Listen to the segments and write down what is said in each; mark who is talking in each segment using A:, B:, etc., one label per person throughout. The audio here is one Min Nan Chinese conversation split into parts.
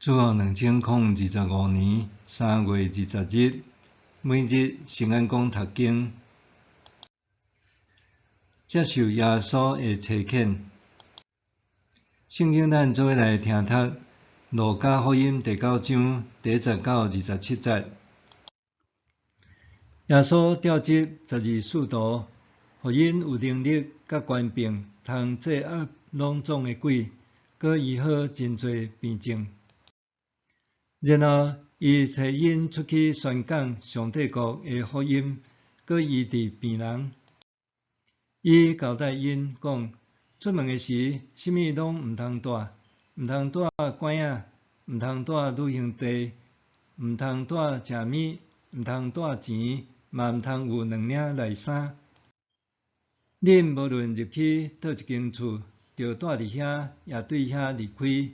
A: 主後2025年3月20日，每日聖安講讀經，接受耶穌的差遣。聖經咱做伙來聽讀路加福音第九章第一節到27節。耶穌召集十二使徒，予𪜶有能力佮權柄，通制壓攏總的鬼，閣醫好真濟病症。然後，伊差𪜶出去宣講上帝國的福音，閣醫治病人。伊交代𪜶講：出門的時，啥物攏毋通帶，毋通帶拐仔，毋通帶旅行袋，毋通帶食物，毋通帶錢，嘛毋通有兩領內衫。恁無論入去佗一間厝，著蹛佇遐，也對遐離開。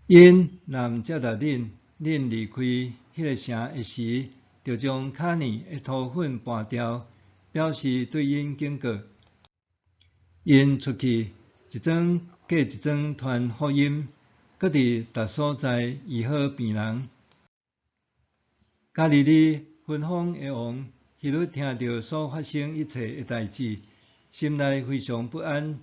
A: 𪜶若毋接待恁，恁離開彼个城的時，著將跤爾的塗粉撥掉，表示對𪜶警告。𪜶出去，一莊過一莊傳福音，閣佇逐所在醫好病人。加利利分封的王希律聽著所發生一切的代誌，心內非常不安。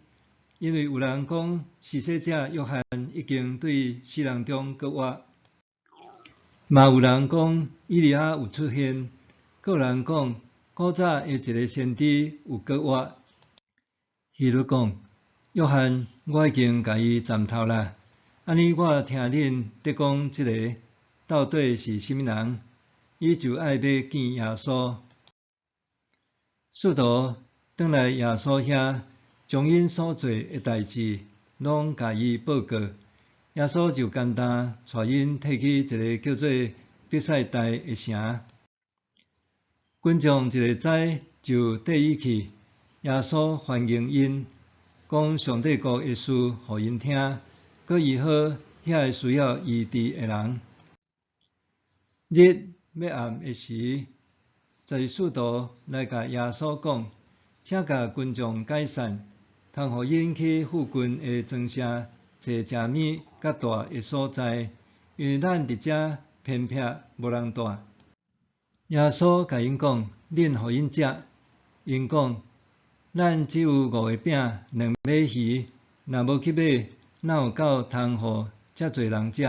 A: 因為有人講，施洗者約翰已經對死人中復活，嘛有人講以利亞有出現，閣有人講古早的一个先知有復活。希律講：約翰，我已經共伊斬頭啦，按呢我聽恁佇講這个到底是啥物人？伊就愛欲見耶穌。使徒轉來耶穌遐，將𪜶所做的代誌攏共伊報告。耶穌就簡單帶𪜶退去一个叫做伯賽大的城。群眾一下知就綴伊去。耶穌歡迎𪜶，講上帝國的事予𪜶聽，閣醫好遐个需要醫治的人。日欲暗的時，十二使徒來共耶穌講：請共群眾解散，通予𪜶去附近的莊城揣食物佮蹛的所在，因為咱佇遮偏僻無人蹛。耶穌共𪜶講：恁予𪜶食。𪜶講：咱只有五个餅、兩尾魚，若無去買，哪有夠通予遮濟人食？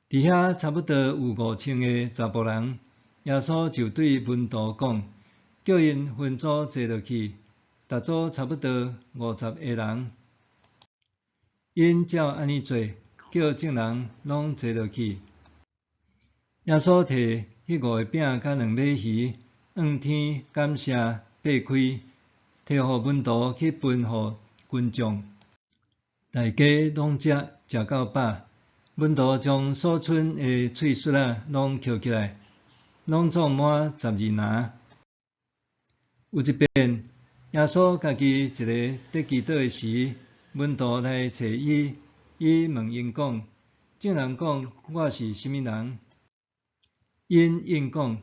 A: 佇遐差不多有5000个查埔人，耶穌就對門徒講：叫𪜶分組坐落去，逐組差不多50个人。𪜶照按呢做，叫眾人攏坐落去。耶穌提彼五个餅佮兩尾魚，向天感謝，擘開，提予門徒去分予群眾。大家攏食，食到飽。門徒將所剩的碎屑仔攏抾起來，攏總滿12籃。有一遍，耶穌家己一个佇祈禱的時，門徒來揣伊，伊問𪜶講：眾人講我是啥物人？𪜶應講：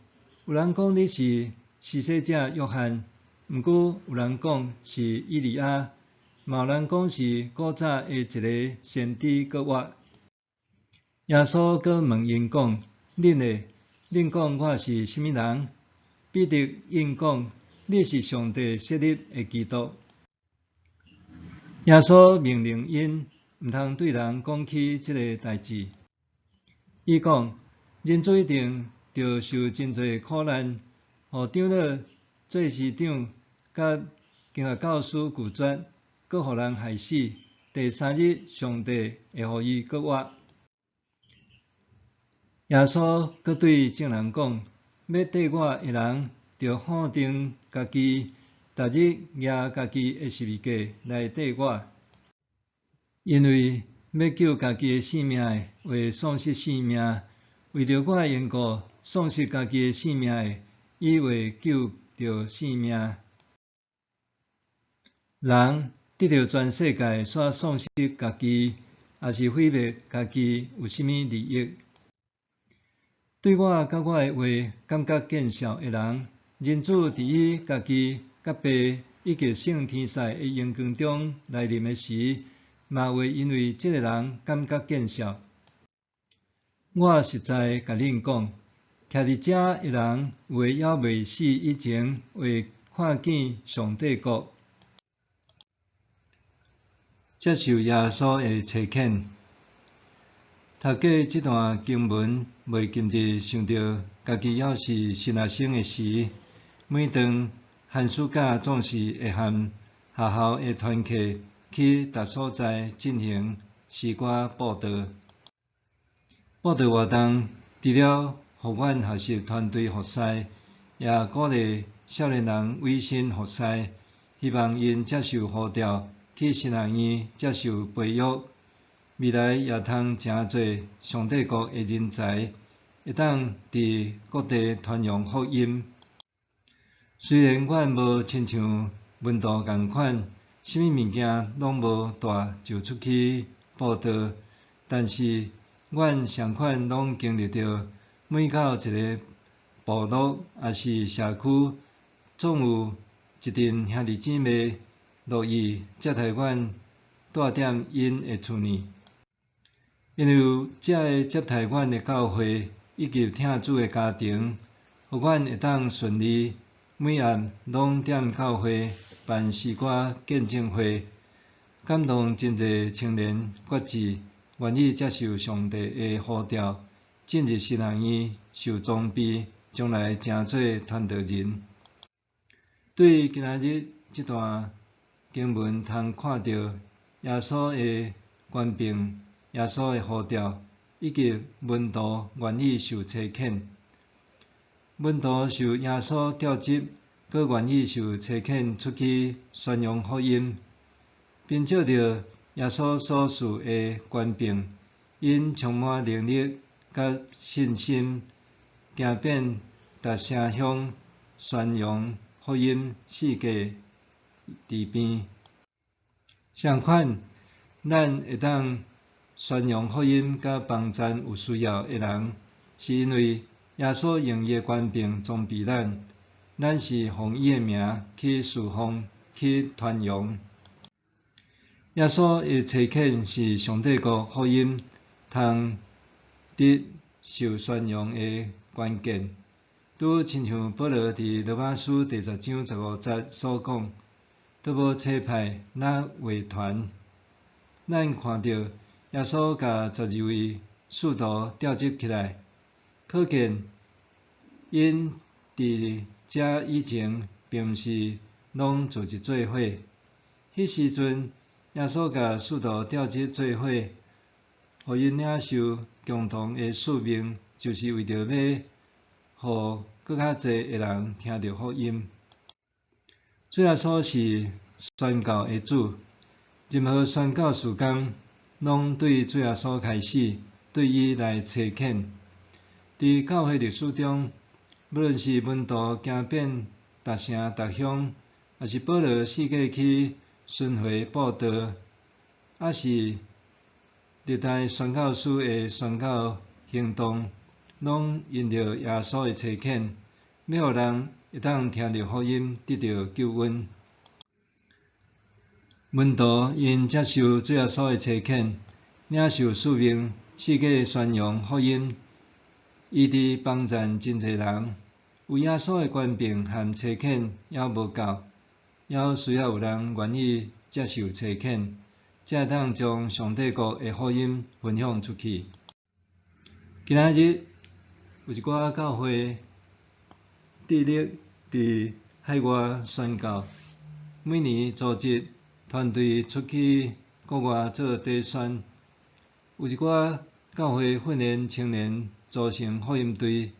A: 有人講你是施洗者約翰，毋過有人講是以利亞，嘛有人講是古早的一个先知閣活。耶穌閣問𪜶講：恁呢？恁講我是啥物人？彼得應講：你是上帝設立的基督。耶穌命令𪜶毋通對人講起這个代誌。伊講：人子一定著受真濟苦難，予長老、祭司長佮經學教師拒絕，閣予人害死。第三日，上帝會予伊復活。耶穌閣對眾人講：欲綴我的人，著否定家己，逐日舉家己的十字架來綴我。因為欲救家己的性命的，會喪失性命；為著我的緣故，喪失家己的性命的，伊會救著性命。人得著全世界，卻喪失家己，抑是毀滅家己，有啥物利益？對我佮我的話感覺見笑的人，人子佇伊家己佮爸以及聖天使的榮光中來臨的時，嘛會因為這个人感覺見笑。我實在共恁講，徛佇遮的人，有的猶未死以前，會看見上帝國。接受耶穌的差遣。讀過這段經文，袂禁得想著家己猶是新學生的時，每當寒暑假總是會和學校的團契去逐所在進行詩歌佈道。佈道活動除了予阮學習團隊服侍，也鼓勵少年人委身服侍，希望𪜶接受呼召去神學院接受培育，未來也通成做上帝國的人才，會當佇各地傳揚福音。雖然阮無親像門徒仝款，啥物物件攏無帶就出去佈道，但是阮仝款攏經歷著每到一个部落抑是社區，總有一陣兄弟姊妹樂意接待阮蹛踮𪜶的厝內。因為有遮个接待阮的教會以及疼主的家庭，予阮會當順利每暗攏踮教會辦詩歌見證會，感動真濟青年決志，願意接受上帝的呼召，進入神學院受裝備，將來成做傳道人。對今仔日這段經文通看著耶穌的權柄、耶穌的呼召，以及門徒願意受差遣。門徒受耶穌召集，閣願意受差遣出去宣揚福音，憑藉著耶穌所賜的權柄，𪜶充滿能力佮信心，行遍逐城鄉，宣揚福音，四界治病。相款，咱會當宣揚福音，佮幫贊有需要的人，是因為耶穌用伊的權柄裝備咱，咱是奉伊的名去事奉、去傳揚。耶穌的差遣是上帝國福音通得受宣揚的關鍵。拄親像保羅佇羅馬書第十章十五節所講：若無差派，哪會傳？咱看著耶穌共十二位使徒召集起來，可見𪜶佇遮以前並毋是攏組織做伙。彼時陣，耶穌共使徒召集做伙，予𪜶領受共同的使命，就是為著欲予閣較濟的人聽著福音。主耶穌是宣教的主，任何宣教事工，攏對主耶穌開始，對伊來差遣。佇教會歷史中，無論是門徒行遍逐城逐鄉，抑是保羅四界去巡迴佈道，抑是歷代宣教師的宣教行動，攏因著耶穌的差遣，欲予人會當聽著福音，得著救恩。門徒𪜶接受主耶穌的差遣，領受使命，四界宣揚福音，伊佇幫贊真濟人。有耶穌的權柄和差遣猶無夠，猶需要有人願意接受差遣，才會當將上帝國的福音分享出去。今仔日有一寡教會致力佇海外宣教，每年組織團隊出去國外做短宣。有一寡教會訓練青年組成福音隊，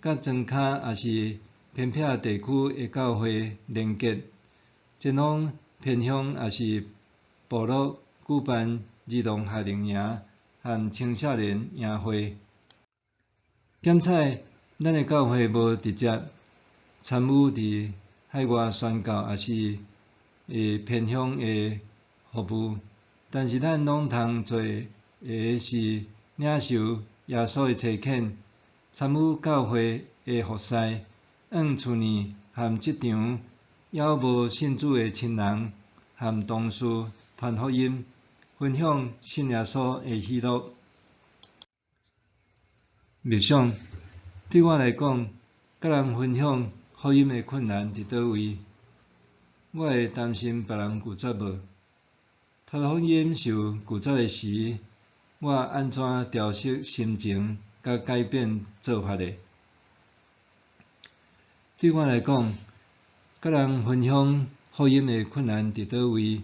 A: 佮莊跤抑是偏僻地區的教會連結，前往偏鄉抑是部落舉辦兒童夏令營和青少年營會。檢採咱的教會無直接參與佇海外宣教，抑是偏鄉的服務，但是咱攏通做的是領受耶穌的差遣，參與教會的服侍，往厝內和職場猶無信主的親人和同事傳福音，分享信耶穌的喜樂。默想，對我來講，佮人分享福音的困難佇佗位？我會擔心別人拒絕無？傳福音受拒絕的時，我按怎調適心情，佮改變做法的？對我來講，佮人分享福音的困難佇佗位？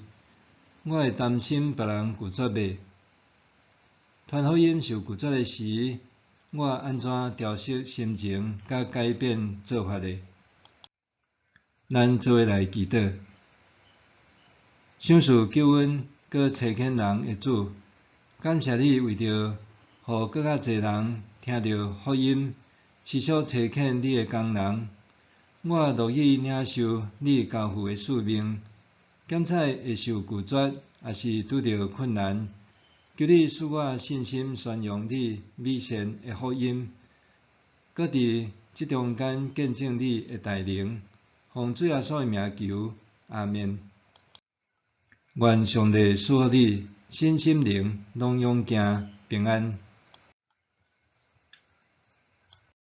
A: 我會擔心別人拒絕無？傳福音受拒絕的時，我按怎調適心情，佮改變做法的？咱做伙來祈禱。賞賜救恩，閣差遣人的主，感謝你為著予閣較濟人聽著福音，持續差遣你的工人。我樂意領受你交付的使命，檢採會受拒絕，抑是拄著困難。求你賜我信心，宣揚你美善的福音，閣佇這中間見證你的大能。奉主耶穌的名求，阿們。願上帝賜予你身心靈攏勇健平安。